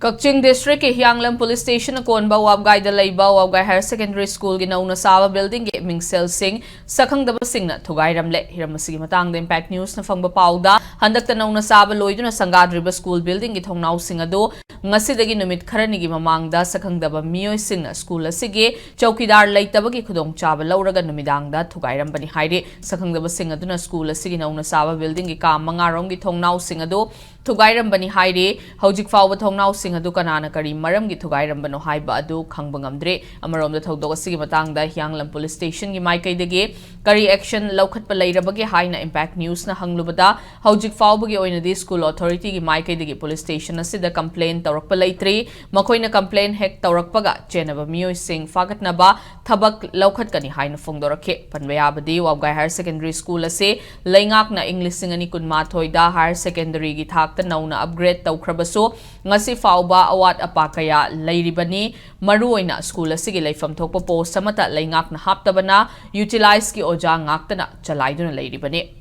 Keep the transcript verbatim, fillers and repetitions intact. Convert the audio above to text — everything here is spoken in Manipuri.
ꯀꯛꯆꯤꯡ ꯗꯤꯁꯇ꯭ꯔꯤꯛꯀꯤ ꯍꯤꯌꯥꯡꯂꯝ ꯄꯨꯂꯤꯁ ꯁ꯭ꯇꯦꯁꯟꯅ ꯀꯣꯟꯕ ꯋꯥꯕꯒꯥꯏꯗ ꯂꯩꯕ ꯋꯥꯕꯒꯥꯏ ꯍꯥꯌꯔ ꯁꯦꯀꯦꯟꯗꯔꯤ ꯁ꯭ꯀꯨꯜꯒꯤ ꯅꯧꯅ ꯁꯥꯕ ꯕꯤꯜꯗꯤꯡꯒꯤ ꯃꯤꯡꯁꯦꯜꯁꯤꯡ ꯁꯛꯈꯪꯗꯕꯁꯤꯡꯅ ꯊꯨꯒꯥꯏꯔꯝꯂꯦ꯫ ꯍꯤꯔꯝ ꯑꯁꯤꯒꯤ ꯃꯇꯥꯡꯗ ꯏꯝꯄꯦꯛ ꯅ꯭ꯌꯨꯁꯅ ꯐꯪꯕ ꯄꯥꯎꯗ, ꯍꯟꯗꯛꯇ ꯅꯧꯅ ꯁꯥꯕ ꯂꯣꯏꯗꯨꯅ ꯁꯪꯒꯥꯗ꯭ꯔꯤꯕ ꯁ꯭ꯀꯨꯜ ꯕꯤꯜꯗꯤꯡꯒꯤ ꯊꯣꯡꯅꯥꯎꯁꯤꯡ ꯑꯗꯨ ꯉꯁꯤꯗꯒꯤ ꯅꯨꯃꯤꯠ ꯈꯔꯅꯤꯒꯤ ꯃꯃꯥꯡꯗ ꯁꯛꯈꯪꯗꯕ ꯃꯤꯑꯣꯏꯁꯤꯡꯅ ꯁ꯭ꯀꯨꯜ ꯑꯁꯤꯒꯤ ꯆꯧꯀꯤꯗꯥꯔ ꯂꯩꯇꯕꯒꯤ ꯈꯨꯗꯣꯡꯆꯥꯕ ꯂꯧꯔꯒ ꯅꯨꯃꯤꯗꯥꯡꯗ ꯊꯨꯒꯥꯏꯔꯝꯕꯅꯤ ꯍꯥꯏꯔꯤ꯫ ꯁꯛꯈꯪꯗꯕꯁꯤꯡ ꯑꯗꯨꯅ ꯁ꯭ꯀꯨꯜ ꯑꯁꯤꯒꯤ ꯅꯧꯅ ꯁꯥꯕ ꯕꯤꯜꯗꯤꯡꯒꯤ ꯀꯥ ꯃꯉꯥꯔꯣꯝꯒꯤ ꯊꯣꯡꯅꯥꯎꯁꯤꯡ ꯑꯗꯨ ꯊꯨꯒꯥꯏꯔꯝꯕꯅꯤ ꯍꯥꯏꯔꯤ꯫ ꯍꯧꯖꯤꯛ ꯐꯥꯎꯕ ꯊꯣꯡꯅꯥꯎꯁꯤꯡ ꯑꯗꯨ ꯀꯅꯥꯅ ꯀꯔꯤ ꯃꯔꯝꯒꯤ ꯊꯨꯒꯥꯏꯔꯝꯕꯅꯣ ꯍꯥꯏꯕ ꯑꯗꯨ ꯈꯪꯕ ꯉꯝꯗ꯭ꯔꯤ꯫ ꯑꯃꯔꯣꯝꯗ ꯊꯧꯗꯣꯛ ꯑꯁꯤꯒꯤ ꯃꯇꯥꯡꯗ ꯍꯤꯌꯥꯡꯂꯝ ꯄꯨꯂꯤꯁ ꯁ꯭ꯇꯦꯁꯟꯒꯤ ꯃꯥꯏꯀꯩꯗꯒꯤ ꯀꯔꯤ ꯑꯦꯛꯁꯟ ꯂꯧꯈꯠꯄ ꯂꯩꯔꯕꯒꯦ ꯍꯥꯏꯅ ꯏꯝꯄꯦꯛ ꯅ꯭ꯌꯨꯁꯅ ꯍꯪꯂꯨꯕꯗ, ꯍꯧꯖꯤꯛ ꯐꯥꯎꯕꯒꯤ ꯑꯣꯏꯅꯗꯤ ꯁ꯭ꯀꯨꯜ ꯑꯣꯊꯣꯔꯤꯇꯤꯒꯤ ꯃꯥꯏꯀꯩꯗꯒꯤ ꯄꯨꯂꯤꯁ ꯁ꯭ꯇꯦꯁꯟ ꯑꯁꯤꯗ ꯀꯝꯄ꯭ꯂꯦꯟ ꯇꯧꯔꯛꯄ ꯂꯩꯇ꯭ꯔꯤ꯫ ꯃꯈꯣꯏꯅ ꯀꯝꯄ꯭ꯂꯦꯟ ꯍꯦꯛ ꯇꯧꯔꯛꯄꯒ ꯆꯦꯟꯅꯕ ꯃꯤꯑꯣꯏꯁꯤꯡ ꯐꯥꯒꯠꯅꯕ ꯊꯕꯛ ꯂꯧꯈꯠꯀꯅꯤ ꯍꯥꯏꯅ ꯐꯣꯡꯗꯣꯔꯛꯈꯤ꯫ ꯄꯟꯕ ꯌꯥꯕꯗꯤ, ꯋꯥꯕꯒꯥꯏ ꯍꯥꯌꯔ ꯁꯦꯀꯦꯟꯗꯔꯤ ꯁ꯭ꯀꯨꯜ ꯑꯁꯤ ꯂꯩꯉꯥꯛꯅ ꯏꯪ ꯂꯤꯁꯤꯡ ꯑꯅꯤ ꯀꯨꯟꯃꯥꯊꯣꯏꯗ ꯍꯥꯌꯔ ꯁꯦꯀꯦꯟꯗꯔꯤꯒꯤ ꯊꯥꯛꯇ ꯅꯧꯅ ꯑꯞꯒ꯭ꯔꯦꯗ ꯇꯧꯈ꯭ꯔꯕꯁꯨ, ꯉꯁꯤ ꯐꯥꯎꯕ ꯑꯋꯥꯠ ꯑꯄꯥ ꯀꯌꯥ ꯂꯩꯔꯤꯕꯅꯤ꯫ ꯃꯔꯨꯑꯣꯏꯅ ꯁ꯭ꯀꯨꯜ ꯑꯁꯤꯒꯤ ꯂꯩꯐꯝ ꯊꯣꯛꯄ ꯄꯣꯁ ꯑꯃꯠꯇ ꯂꯩꯉꯥꯛꯅ ꯍꯥꯞꯇꯕꯅ ꯌꯨꯇꯤꯂꯥꯏꯖꯀꯤ ꯑꯣꯖꯥ ꯉꯥꯛꯇꯅ ꯆꯂꯥꯏꯗꯨꯅ ꯂꯩꯔꯤꯕꯅꯤ꯫